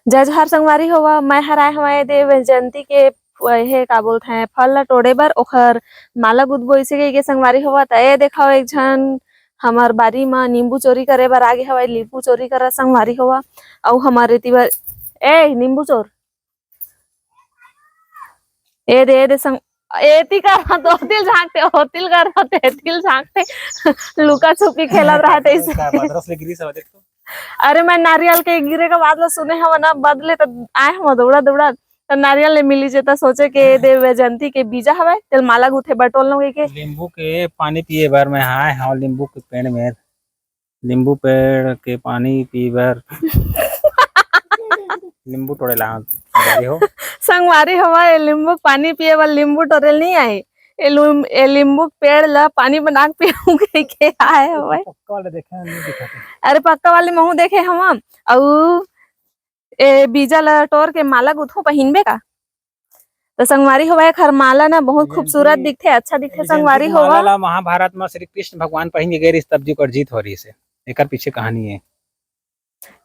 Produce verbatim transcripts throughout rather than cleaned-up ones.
जय जोहार संगवारी होवा, मैं हर आए हवं ए दे वैजयंती के, हे का बोलथे, फल ला टोड़े बर, ओखर माला गुदबो इसे कहिके संगवारी होवा। त ए देखव, एक झन हमर बारी म नींबू चोरी करे बर आगे हवय, नींबू चोरी करा संगवारी होवा। अउ हमर एती बर, ए नींबू चोर, ए दे, ए दे संग, एती कर तो ओतिल झांकते, ओतिल कर तो एतिल झांकते, लुका छुपी खेलत रहते इसे। का मद्रास ले गिरी सब देख तो। अरे, मैं नारियल के गिरे के बात ला सुने हव ना, बदले त आए हव दौड़ा दौड़ा, त नारियल ले मिली जे, त सोचे के दे वैजयंती के बीजा हवय, तेल माला गुथे बटोल लो के। नींबू के पानी पिए बर मैं आए हव, नींबू के पेड़ में, नींबू पेड़ के पानी पी बर नींबू टोड़े ला संगवारी हो। संगवारी होवा, ए नींबू के पानी पिए बर नींबू टोरे ल नहीं आए, ए लुम-, ए नींबू के पेड़ ला पानी बना के पीहूं कहिके आए हवय। पक्का वाले देखे हैं, नहीं दिखाते। अरे पक्का वाले महू देखे हवं, अउ ए बीजा ला टोर के माला गुथो पहिनबे का? त संगवारी होवा, एखर माला ना बहुत जयंती, खूबसूरत दिखथे, अच्छा दिखथे जयंती संगवारी के माला होवा। ला महाभारत म श्री कृष्ण भगवान पहिन के गए रिहिस, तब जी ओकर जीत हो रहिस हे। एकर पीछे कहानी हे।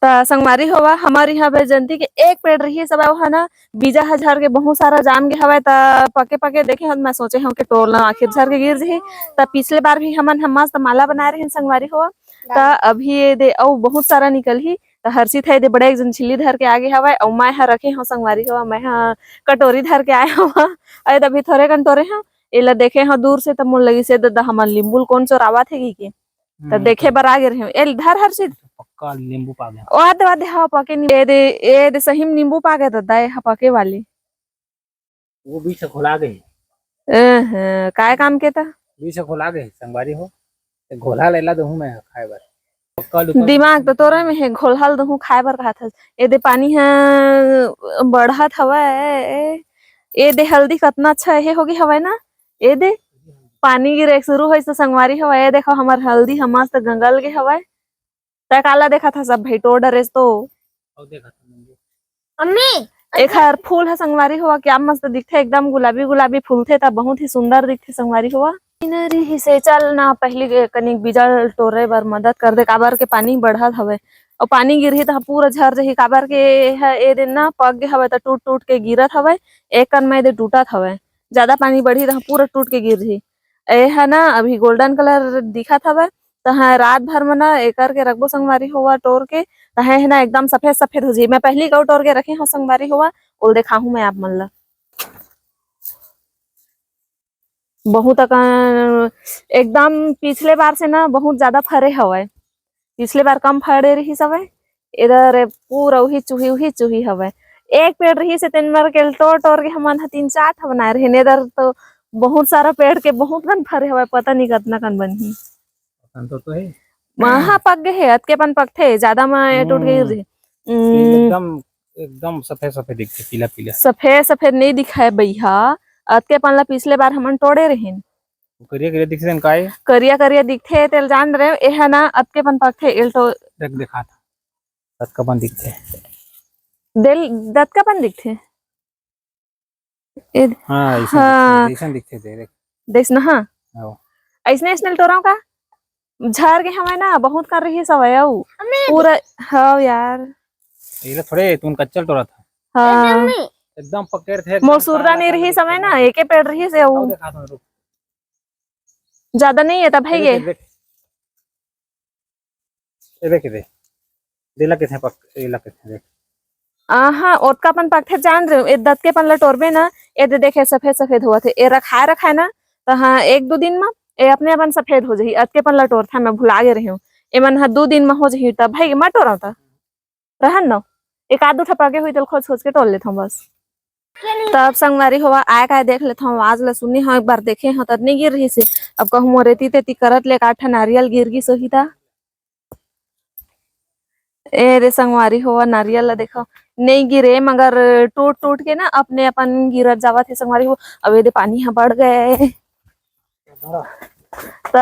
त संगवारी होवा, हमर इहाँ वैजयंती के एक पेड़ रहिस हवय, ओहा ना बीजा ह झर के बहुत सारा जाम गे हवय। त पके पके देखे हन, मैं सोचे हंव के टोर ला आखिर झर के गिर जही। त पिछले बार भी हमन ह मस्त माला बनाए रहेन संगवारी होवा। त अभी ए दे अउ बहुत सारा निकलही। त हर्षित ह ए दे बड़े एक झन झिल्ली धर के आगे हवय, अउ मैं ह रखे हंव संगवारी होवा, मैं ह कटोरी धर के आए हंव। अउ ए दे अभी थोरे कन टोरे हंव, एला देखे हंव दूर से, त मोला लगिस ए ददा हमर नींबू ल कोन चोरावत हे कहिके। त हम्म, देखे बर आगे रहेंव। ए धर हर्षित। पक्का नींबू पागे। ओ आदे, आदे, हाँ, पके नींबू। ए दे, ए दे सही म नींबू पागे ददा, ए हा पके वाले। वो बीज ह घोला गे हे। अहं, काय काम के त? बीज ह घोला गे हे, संगवारी हो। ए घोला लेला देहूं मैं खाए बर। पक्का लुका दिमाग तो तोरे में हे, घोलहल देहूं खाए बर कहत हस। ए दे पानी ह बढ़त हवय। ए दे हल्दी कतना अच्छा हे होगे हवय ना। ए दे पानी गिरे शुरू होइस त संगवारी हवय। ए देखो हमर हल्दी ह मस्त गंगल गे हवय। तै काला देखत हस अब भाई, टोर डरेस तो। अउ देखत हस मम्मी। एखर फूल ह संगवारी होवा, क्या मस्त दिखथे, एकदम गुलाबी गुलाबी फूलथे, त बहुत ही सुंदर दिखथे संगवारी होवा। रिहिसे चल ना, पहिली के कनिक बीजा टोरे बर मदद कर दे, काबर के पानी बढ़त हवय, अउ पानी गिरही त पूरा झर जही, काबर के एह ए दिन ना पक गे हवय, त टूट टूट के गिरत हवय, एक कन में ए दे टूटत हवय, ज्यादा पानी बढ़ही त पूरा टूट के गिर जही। एह ना अभी golden colour दिखत हवय, तहाँ रात भर में ना एकर के रखबो संगवारी होवा टोर के, तहाँ हे ना एकदम सफेद सफेद हो जाही। मैं पहिली गऊ टोर के रखे हव संगवारी होवा, ओल देखाहूँ मैं आप मन ला। बहुत अकन एकदम पिछले बार से ना बहुत ज्यादा फरे हवय, पिछले बार कम फरे रहिस हवय, एदर पूरा उही चुही, उही चुही हवय। एक पेड़ रहिस हे, तेन मेर के टोर, टोर के हमन ह तीन चार ठा बनाए रहेन। एदर तो बहुत सारा पेड़ के बहुत कन फरे हवय, पता नहीं कतना कन बनही। अकन तो, तो हे। महा पक गे हे, अतके पन पकथे, ज्यादा म ए टूट गे हम्म। रे। हम्म। एकदम, एकदम सफेद, सफेद दिखथे, पीला, पीला। सफेद, सफेद नहीं दिखाए बइहा, अतके पन ला पिछले बार हमन टोड़े रहेन। करिया, करिया दिखथे न काय? करिया, करिया दिखथे, तेल जान रहे, एहा ना अतके पन पकथे, एल तो देख, देखात। अतका पन दिखथे। देल, दतका पन दिखथे। ए, हाँ, अइसन हाँ। दिखथे, अइसन दिखथे, दे, देख। देख ना, हाँ। हाँ। अइसने, अइसने टोरव का? झर गे हवय ना, बहुत कन रहिस हवय अउ। अम्मी। पूरा, हाँ यार। एला थोड़े, तुन कच्चा टोरत हस। हाँ। अम्मी। एकदम पकड़ थे, एकदम मोर सुरदा नहीं रहिस हवय ना, एके पेड़ रहिस हे अउ। अउ देखा तो रुक। ज्यादा नहीं हे तब हे ए देख, गे। ए देख। ए देख, ए देख। देला किथे पक, एला किथे देख। आहा, ओतका पन पकथे जान रहे, ए दतके पन ला टोरबे ना, ए दे देखे सफेद सफेद होवत हे, ए रखाए रखाए ना, त हाँ, एक दो दिन म ए अपने अपन सफेद हो जही, अतके पन ला टोरथे, मैं भुला गे रहेंव, एमन ह दू दिन म हो जही, तब भाई मत टोरव त। रहन न, एक आध दू ठा पके होही, तेल खोज खोज के टोर लेथंव बस। तब संगवारी होवा, आय काय देख लेथंव, आवाज ला सुने हंव, एक बार देखे हंव, त नइ गिर रहिस हे। अब कहूं मोर एती तेती करत ले एक आध ठा नारियल गिर गिस होही त। ए रे संगवारी होवा, नारियल ला देखव, नइ गिरे, मगर टूट टूट के ना अपने अपन गिरत जावत हे संगवारी हो। अब ए दे पानी ह बढ़ गए। त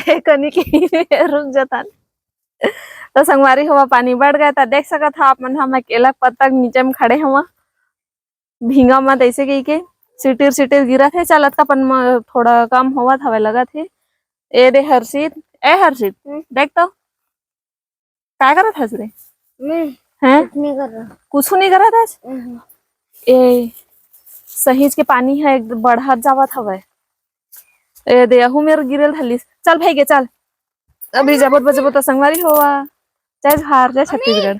ए कनी के रुक जतन। त संगवारी होवा, पानी बढ़ गए, त देख सकत हव आप मन, हम अकेला पत्ता के नीचे म खड़े हवं, भींगा मत ऐसे कहिके। सिटिर सिटिर गिरत हे, चलत का पन म थोड़ा कम होवत हवय लगत हे। ए दे हर्षित, ए हर्षित, हम्म। देख तो, काय करत हस रे? मैं हैं? कुछ नहीं कर रहा। कुछ नहीं करत हस? ए, सहीज के पानी ह एक बढ़त जावत हवय। ए दे, अहू मेर गिरेल धलिस। चल भइगे, चल। अभी जबत बजबो त संगवारी होवा। जय जोहार, जय छत्तीसगढ़।